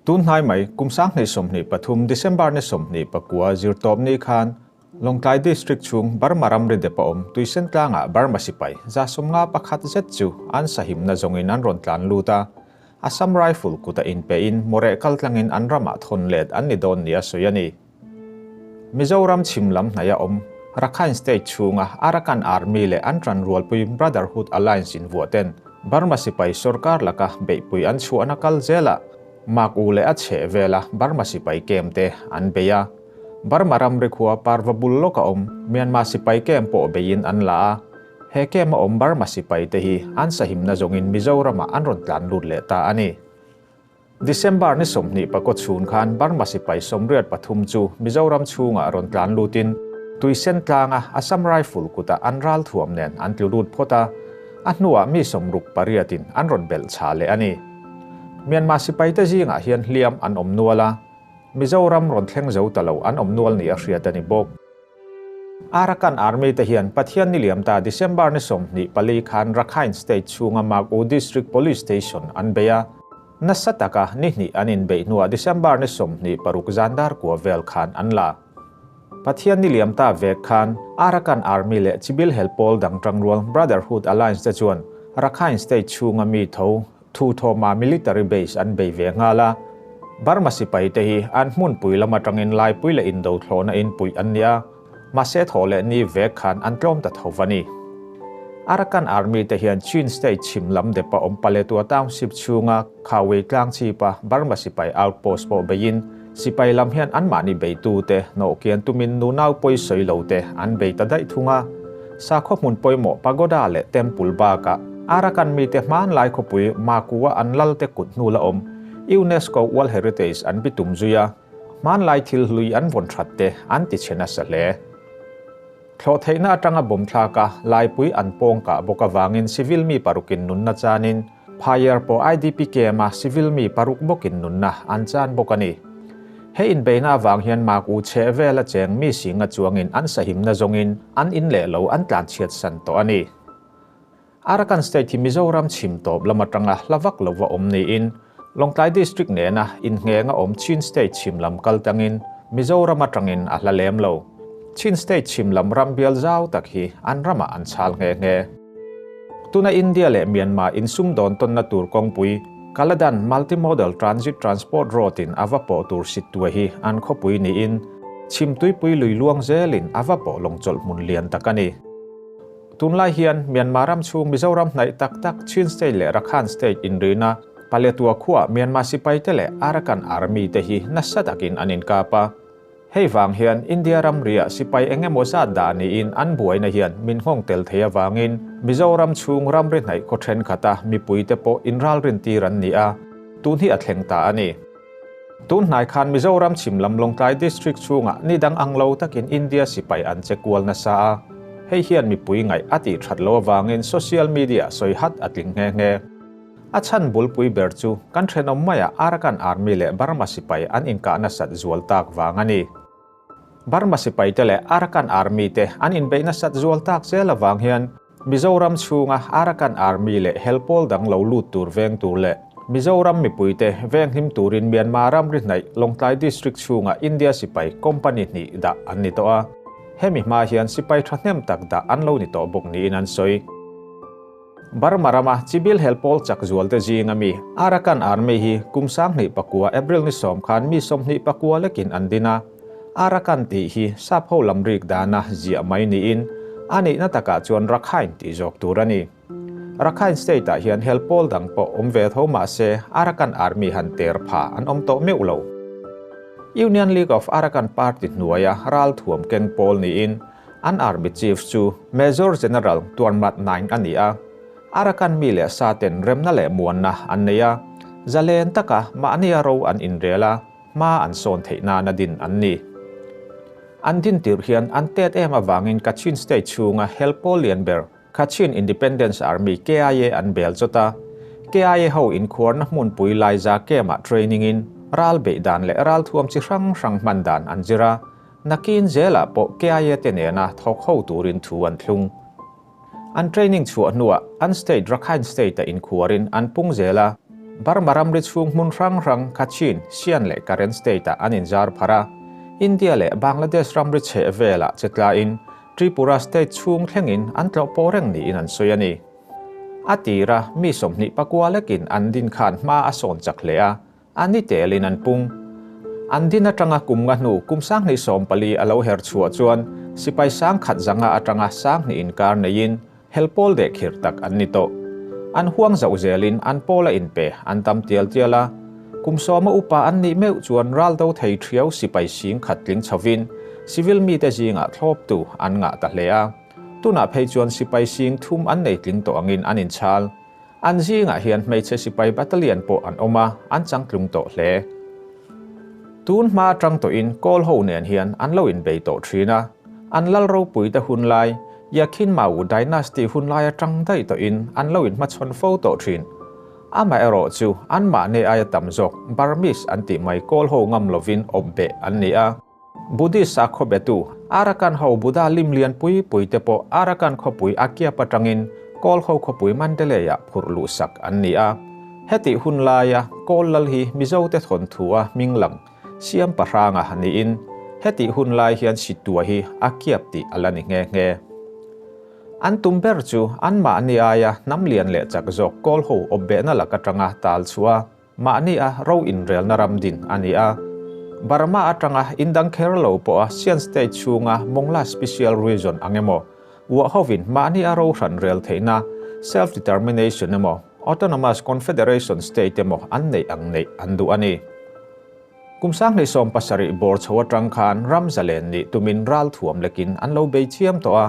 Tun hnai mai, kum 2023 December ni 29 zirtawpni khan Lawngtlai District chhung Burma ramri dep a awm Tuisen tlangah Burma sipai 51 zet chu an sahimna zawngin an rawn tlan lut a, Assam Rifle kuta inpein Moreh kaltlangin an ramah thawn let an ni dawn nia sawi a ni. Mizoram chhim lam hnaia awm Rakhine State chhunga Arakan Army leh an tanrualpui Brotherhood Alliance invuah ten Burma sipai sorkar laka beihpui an chhuahna kal zelah Mak U leh a chheh vela Burma sipai camp te an bei a. Burma ramri khua Parva bul lawka awm Myanmar sipai camp pawh beiin an la a. He camp a awm Burma sipai te hi an sahimna zawngin Mizoramah an rawn tlan lut leh ta a ni. December ni 24 chhun khan Burma sipai 83 chu Mizoram chhungah rawn tlan lutin Tuisen tlanga Assam Rifle kutah an ral thuam nen an tlu lut phawt a, a hnuah mi 68 in an rawn belh chha leh a ni. Myanmar sipaite zingah hian hliam an awm nual a, Mizoram rawn thleng zo ta lo an awm nual ni a hriat a ni bawk. Arakan Army te hian Pathian ni liam ta December ni 24 khan Rakhine State chhunga Mak U District Police Station an bei a, nasa taka ni hnih an inbeih hnuah December ni 26 zan dar kua vel khan an la. Pathian ni liam ta vek khan Arakan Army leh Chibil hel pawl dang tangrual Brotherhood Alliance te chuan Rakhine State chhunga mi tho Thu thawma military base an bei ve nghal a, Burma sipai te hi an hmunpui lam atangin laipui leh indo thlawhna in puih an ni a, mahse thaw leh ni vek khan an tlawm ta tho va ni. Arakan Army te hian Chin State chhim lam depa awm Paletwa Township chhunga Khawei tlang chhipa Burma sipai outpost pawh beiin sipai lam hian anmahni beitu te hnawhkian tumin nunau pawi sawi lo te an bei ta daih thung a. Sakhaw hmun pawimawh pagoda leh temple bakah Arakan mite hmanlai khawpui Makua an lalte kut hnu la awm UNESCO World Heritage an bitum zui a, hmanlai thil hlui an vawn that te an ti chhe nasa hle. Thlawh theihna atanga bawm thlak a, laipui an pawng kah bawk avangin civil mi parukin nunna chanin Phaier pawh IDP camp-a civil mi paruk bawkin nunna an chan bawk a ni. He inbeihna avang hian Mak U chheh vela cheng mi singa chuangin an sahimna zawngin an in leh lo an tlanchhiat san tawh a ni. Arakan State hi Mizoram chhim tawp lam atanga hla vak lova awm niin Lawngtlai District nena innghenga awm Chin State chhim lam kal tangin Mizoram atangin a hla lem lo. Chin State chhim lam ram bial zau tak hi an ramah an chhal nghe nghe. Tuna India leh Myanmar insumdawn tawnna tur kawngpui Kaladan Multimodal Transit Transport Road in a va pawh tur Sittwe hi an khawpui niin Chhimtuipui lui luang zelin a va pawh lawngchawlh hmun lian tak a ni. Tunlai hian Myanmar ram chhung Mizoram hnaih tak tak Chin State leh Rakhine State inrina Paletwa khuaa Myanmar sipaite leh Arakan Army te hi nasa takin an inkap a. Hei vang hian India ramriah sipai eng emaw zat dah niin an buaina hian min nghawng tel thei avangin Mizoram chhung ramri hnaih khaw thenkhat a mipuite pawh inralrin tir an ni a, tun hi a thleng ta a ni. Tun hnai khan Mizoram chhim lam Lawngtlai District chhungah ni dang ang lo takin India sipai an che kual nasa a, hei hian mipui ngaih a tih that lo avangin social media sawi hat a tling nghe nghe. A chhan bulpui ber chu kan thenawm maiah Arakan Army leh Burma sipai an inkah nasat zual tak vang a ni. Burma sipaite leh Arakan Army te an inbeih nasat zual tak zel avang hian Mizoram chhunga Arakan Army leh helpawl dang lo lut tur veng tur leh Mizoram mipuite venghim turin Myanmar ramri hnaih Lawngtlai District chhunga India sipai company hnih dah an ni tawh a. Hemi hma hian sipai thahnem tak dah an lo ni tawh bawk niin an sawi. Burma rama Chibil helpawl chak zualte zinga mi Arakan Army hi kum 2009 April ni 10 khan mi 29 lekin an din a. Arakan tih hi sap ho lam rik dana ziah mai niin a nihna takah chuan Rakhine tih zawk tur a ni. Rakhine State ah hian helpawl dang pawh awm ve tho mah se Arakan Army han ter pha an awm tawh meuh lo. Union League of Arakan Party hnuaia ralthuam keng pawl niin An Army Chief chu Major General Tuanmat Naing a ni a, Arakan mi leh sa ten remna leh muanna an nei a, zalen taka mahnia ro an inrel a, hma an sawn theih nana din an ni. An din tirh hian an tet em avangin Kachin State chhunga helpawl lian ber Kachin Independence Army, KIA, an bel chawt a, KIA ho inkhuarna hmunpui Laiza camp-ah training-in ral beih dan leh ralthuam chi hrang hrang hman dan an zir a, Nakin zelah pawh KIA te nena thawk ho turin thu an thlung. An training chhuah hnuah an state Rakhine State-a inkhuarin an pung zel a. Burma ramri chhung hmun hrang hrang Kachin, Sian leh Karen state-ah an inzar pharh a, India leh Bangladesh ramri chheh velah che tlain Tripura state chhung thlengin an tlawh pawh reng niin an sawi a ni. A tira mi 24 lekin an din khan hma a sawn chak hle a, A ni telin an pung. An din atanga kum nga hnu kum 2014 a lo her chhuah chuan sipai 10,000 zanga atanga 2000 inkar neiin hel pawl deh khir tak an ni tawh. An huang zauh zelin an pawl a inpe an tam tial tial a. Kum sawma upa an nih meuh chuan ral do thei thiau sipai 10,000 tling chhovin civil mite zingah thlawptu an ngah ta hle a. Tunah phei chuan sipai 3000 an nei tling tawh angin an inchhal. An zingah hian hmeichhe sipai battalion pawh an awm a, an changtlung tawh hle. Tun hma atang tawhin Kawl ho nen hian an lo inbei tawh thin a, an lal ropuite hun lai, Yakhin Mau dynasty hun lai atang daih tawhin an lo inhmachhawn fo tawh thin. Amaherawh chu anmahni aia tam zawk Burmese an tih mai Kawl ho ngam lovin awp beh an ni a. Buddhist sakhaw betu Arakan ho Buddha lim lian pui pui te pawh Arakan khawpui Akyap atangin Kawl ho khawpui Mandalay-ah phurh luh sak an ni a. Hetih hun laia Kawl lal hi Mizo te thawnthu a hming lang Siam Pahranga niin hetih hun lai hian Situa hi Akyap tih a la ni nghe nghe. An tum ber chu anmahni aia hnam lian leh chak zawk Kawl ho awpbehna lak atanga tal chhuah a, Mahni a ro inrelna ram din a ni a. Burma atanga indang kher lo pawha Sian State chhunga Mongla Special Region ang emaw, uah hovin mahni a ro hran rel theihna, self-determination emaw, Autonomous Confederation State emaw an neih ang neih an duh a ni. Kum 2017 bawr chho atang khan ram zalen nih tumin ral thuam lekin an lo bei chiam tawh a.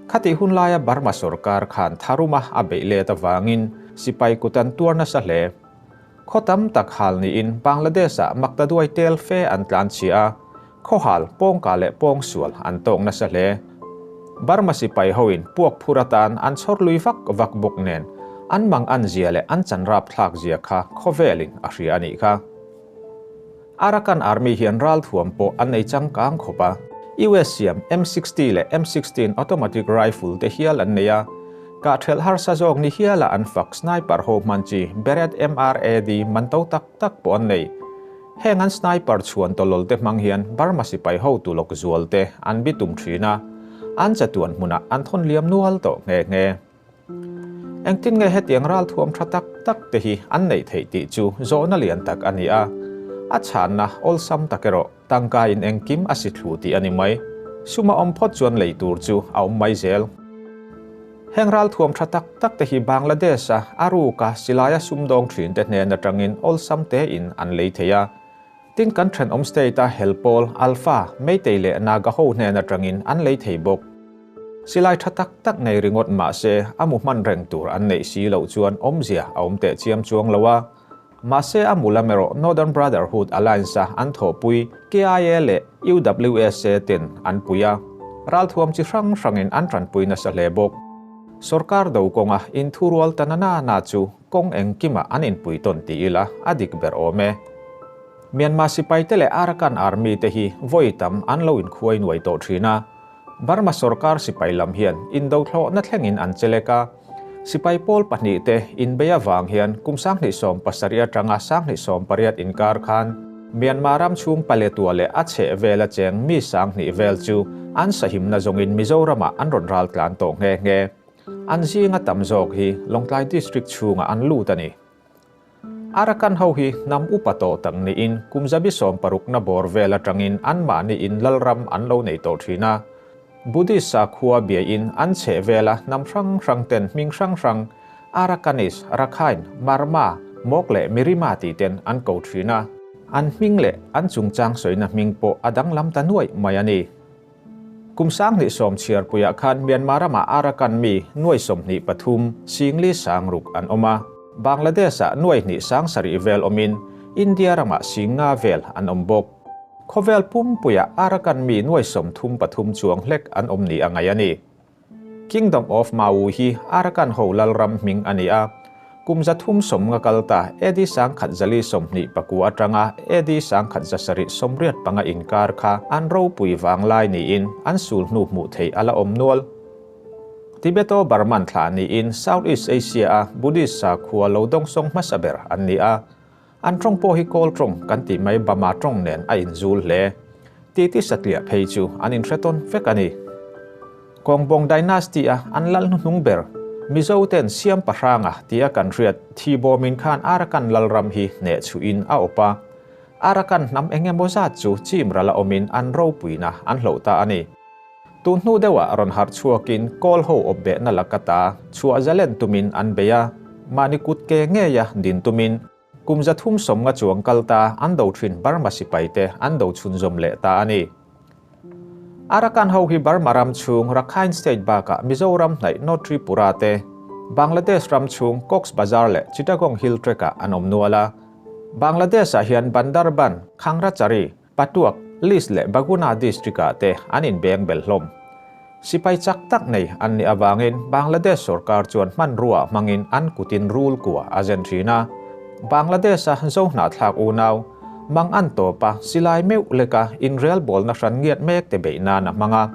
Khatih hun laia Burma sorkar khan tharuma a beih let avangin sipai kut an tuar nasa hle. Khaw tam tak hal niin Bangladesh-ah maktaduai tel fe an tlan chhia a, khaw hal pawngka leh pawngsual an tawk nasa hle. Burma sipai hoin puak phur atan an chhawr lui vak vak bawk nen an mang an zia leh an chan rapthlak zia kha khawvelin a hria a nih kha. Arakan Army hian ralthuam pawh an nei changkang khawp a, US siam M60 leh M16 automatic rifle te hial an nei a, kahthelh harsa zawk ni hiala an fak sniper ho hman chi Barrett MRAD man to tak tak pawh an nei. Heng an sniper chhuan tawlawl te hmang hian Burma sipai hotu lawk zual te an bitum thin a, an chatuan hmunah an thawn liam nual tawh nghe nghe. Engtin nge hetiang ralthuam tha tak tak te hi an neih theih tih chu zawhna lian tak a ni a, a chhanna awlsam tak erawh tangka in engkim a si thlu tih a ni mai. Suma awm phawt chuan lei tur chu a awm mai zel. Heng ralthuam tha tak tak te hi Bangladesh-a a ruka silaia sumdawng thin te hnen atangin awlsam tein an lei thei a. Tin kan thenawm state-a hel pawl Alpha, Meitei leh Naga ho hnen atangin an lei thei bawk. Silai tha tak tak nei ringawt mah se a mu hman reng tur an neih si loh chuan awmzia a awm teh chiam chuang lo a. Mahse a mu lam erawh Northern Brotherhood Alliance-a an thawhpui KIA leh UWSA ten an pui a, ralthuam chi hrang hrangin an tanpui nasa hle bawk. Sorkar do kawnga inthurual ta na na na chu kawng engkimah an inpui tawn ti ila a dik ber awm e. Myanmar sipaite leh Arakan Army te hi vawi tam an lo inkhuai nuai tawh thin a. Burma sorkar sipai lam hian indo thlawhna thlengin an chelek a. Sipai pawl pahnih te inbei avang hian kum 2017 atanga 2018 inkar khan Myanmar ram chhung Paletwa leh a chheh vela cheng mi 2000 vel chu an sahimna zawngin Mizoramah an rawn ral tlan tawh nghe nghe. An zinga tam zawk hi Lawngtlai District chhungah an lut a ni. Arakan ho hi hnam upa tawh tak niin kum zabi sawmparukna bawr vel atangin anmahniin lalram an lo nei tawh thin a. Buddhist sakhua biain an chheh vela hnam hrang hrang ten hming hrang hrang Arakanese, Rakhine, Marma, Mok leh Mirima tih ten an ko thin a. An hming leh an chungchang sawina hming pawh a danglam ta nuaih mai a ni. Kum 2010 chhiarpuiah khan Myanmar ramah Arakan mi 23 singli 6000 an awm a, Bangladesh-ah 2 7000 vel awmin India ramah 5000 vel an awm bawk. Khawvel pumpuiah Arakan mi 33 chuang hlek an awm ni a ngaih a ni. Kingdom of Mau hi Arakan ho lalram hming a ni a, kum 350 kal ta AD 1429 atanga AD 1785 inkar kha an ropui vanglai niin an sul hnu hmuh theih a la awm nual. Tibeto-Burman thlah niin South East Asia-a Buddhist sakhua lo dawngsawng hmasa ber an ni a. An tawng pawh hi Kawl tawng kan tih mai Bama tawng nen a inzul hle. Titi satliah phei chu an inhre tawn vek a ni. Kawngbawng Dynasty-a an lal hnuhnung ber, Mizo ten Siam Pahranga tia kan hriat Thibawmin khan Arakan lalram hi hneh chhuhin a awp a. Arakan hnam eng emaw zat chu chim rala awmin an ropuina an hloh ta a ni. Tun hnu deuhah rawn harh chhuakin kawl ho awp behna laka ta chhuah zalen tumin an bei a, mahni kut ke ngeia din tumin kum 350 chuang kal ta an do thin Burma sipai te an do chhunzawm leh ta a ni. Arakan ho hi Burma ram chhung Rakhine State bakah Mizoram hnaih North Tripura te, Bangladesh ram chhung Cox's Bazar leh Chittagong Hill Tract-ah an awm nual a. Bangladesh-ah hian Bandarban, Khangrachari, Patuak, List leh Baguna District-ah te an inbeng bel hlawm. Sipai chak tak nei an nih avangin Bangladesh sorkar chuan hmanrua hmangin an kutin rul kua a zen thin a. Bangladesh-a zo hnahthlak unau, mang an tawp a, silai meuh leka inrelbawlna hran ngiat mek te beih nan a hmang a.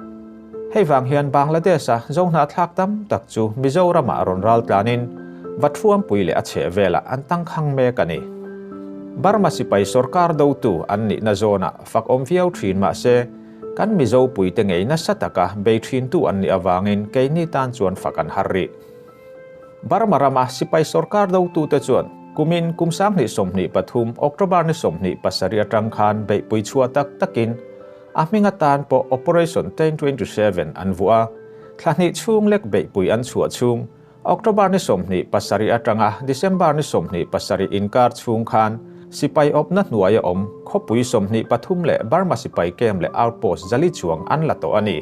Hei vang hian Bangladesh-a zo hnahthlak tam tak chu Mizoramah rawn ral tlanin Vathuampui leh a chheh velah an tangkhang mek a ni. Burma sipai sorkar dotu an nihna zawnah fak awm viau thin mah se, kan Mizo puite ngei nasa taka bei thintu an nih avangin keini tan chuan fak an har rih. Burma rama sipai sorkar dotute chuan kumin kum 2023 October ni 27 atang khan beihpui chhuah tak takin a hming atan pawh Operation 1027 an vuah a, thla hnih chhung lek beihpui an chhuah chhung October ni 27 atanga December ni 27 inkar chhung khan sipai awpna hnuaia awm khawpui 23 leh Burma sipai camp leh outpost 400 chuang an la tawh a ni.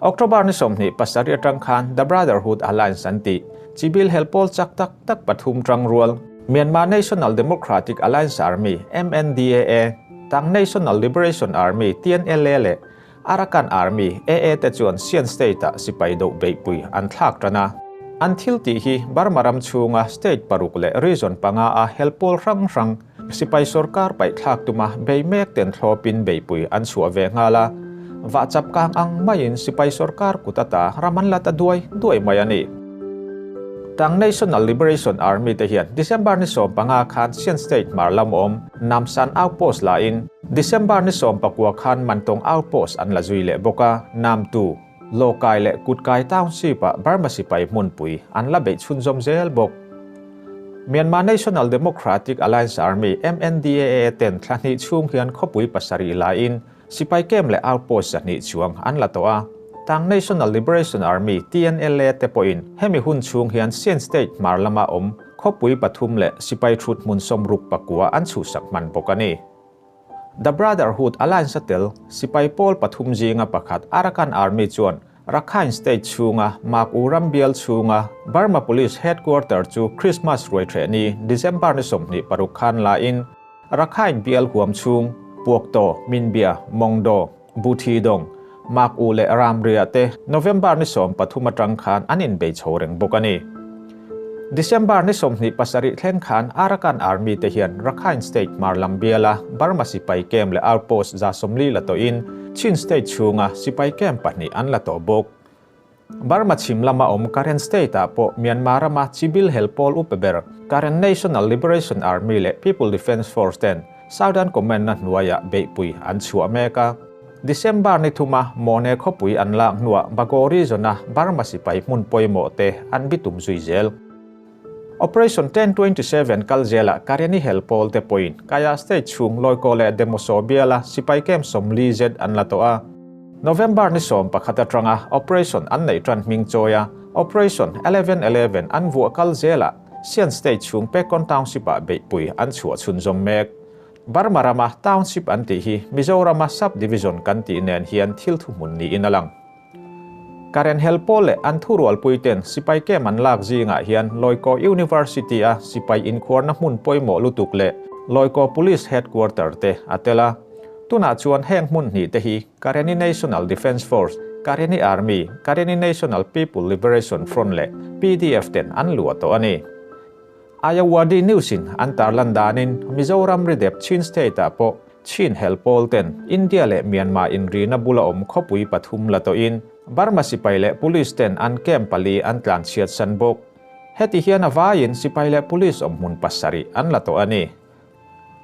October ni 27 atang khan The Brotherhood Alliance an tih chibil hel pawl chak tak tak pathum tang rual Myanmar National Democratic Alliance Army, MNDAA, Tang National Liberation Army, TNLA, leh Arakan Army, AA, te chuan Sian State-ah sipai doh beihpui an thlak tan a. An thil tih hi Burma ram chhunga state paruk leh region panga a hel pawl hrang hrang sipai sorkar paih thlak tuma bei mek ten thlawpin beihpui an chhuah ve nghal a. Vah chap kang ang maiin sipai sorkar kut ata ram an la ta duai duai mai a ni. Tang National Liberation Army te hian December ni 15 khan Sian State hmar lam awm Namsan Outpost lain December ni 19 khan Mantawng Outpost an la zui leh bawk a, Namtu, Lawkai leh Kutkai Township-ah Burma sipai hmunpui an la beih chhunzawm zel bawk. Myanmar National Democratic Alliance Army, MNDAA, ten thla hnih chhung hian khawpui pasarih laiin sipai camp leh outpost 200 chuang an la tawh a. Tang National Liberation Army, TNLA, te pawhin hemi hun chhung hian Sian State hmar lama awm khawpui pathum leh sipai thut hmun 69 an chhuhsak hman bawk a ni. The Brotherhood Alliance a tel sipai pawl pathum zinga pakhat Arakan Army chuan Rakhine State chhunga Mak U ram bial chhunga Burma Police Headquarter chu Christmas ruai threh ni December ni 26 khan lain Rakhine bial huam chhung Puaktaw, Minbia, Mongdaw, Buthidong, Mak U leh Ramria te November ni 13 atang khan an inbei chho reng bawk a ni. December ni 27 thleng khan Arakan Army te hian Rakhine State hmar lam biala Burma sipai camp leh outpost 140 la tawhin Chin State chhunga sipai camp pahnih an la tawh bawk. Burma chhim lama awm Karen State-ah pawh Myanmar rama chibil hel pawl upa ber Karen National Liberation Army leh People Defence Force ten Southern Command-na hnuaiah beihpui an chhuah mek a. December ni thuma Mone khawpui an lak hnuah Bago region-a Burma sipai hmun pawimawh te an bitum zui zel. Operation 1027 kal zelah Karenni hel pawl te pawhin Kaya State chhung Lawikaw leh Demoso biala sipai camp 40 zet an la tawh a. November ni 11 atanga operation an neih tan hming chawi a, Operation 1111 an vuah kal zelah Sian State chhung Pekon Township-ah beihpui an chhuah chhunzawm mek. Burma rama Township an tih hi Mizorama Sub-Division kan tih nen hian thil thuhmun niin a lang. Karen hel pawl leh an thurualpui ten sipai camp an lak zingah hian Lawikaw University-a sipai inkhuarna hmun pawimawh lutuk leh Lawikaw Police Headquarter te a tel a. Tunah chuan heng hmun hnih te hi Karenni National Defence Force, Karenni Army, Karenni National People Liberation Front leh PDF ten an luah tawh a ni. Ayawadi News-in an tarlan danin Mizoram ridep Chin State-ah pawh Chin hel pawl ten India leh Myanmar inrina bula awm khawpui pathum la tawhin Burma sipai leh police ten an camp pali an tlanchhiat san bawk. Heti hian a vaiin sipai leh police awmhmun pasarih an la tawh a ni.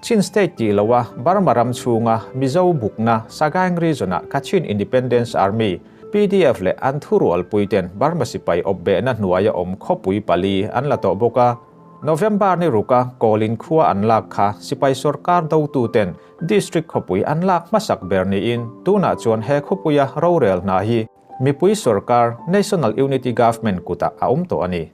Chin State tih loa Burma ram chhunga Mizo bukna Sagaing Region-ah Kachin Independence Army, PDF leh an thurualpui ten Burma sipai awpbehna hnuaia awm khawpui pali an la tawh bawk a. November ni ruka Kawlin khua an lak kha sipai sorkar dotu ten District khawpui an lak hmasak ber niin tunah chuan he khawpuia rorel hna hi mipui sorkar National Unity Government kutah a awm tawh a ni.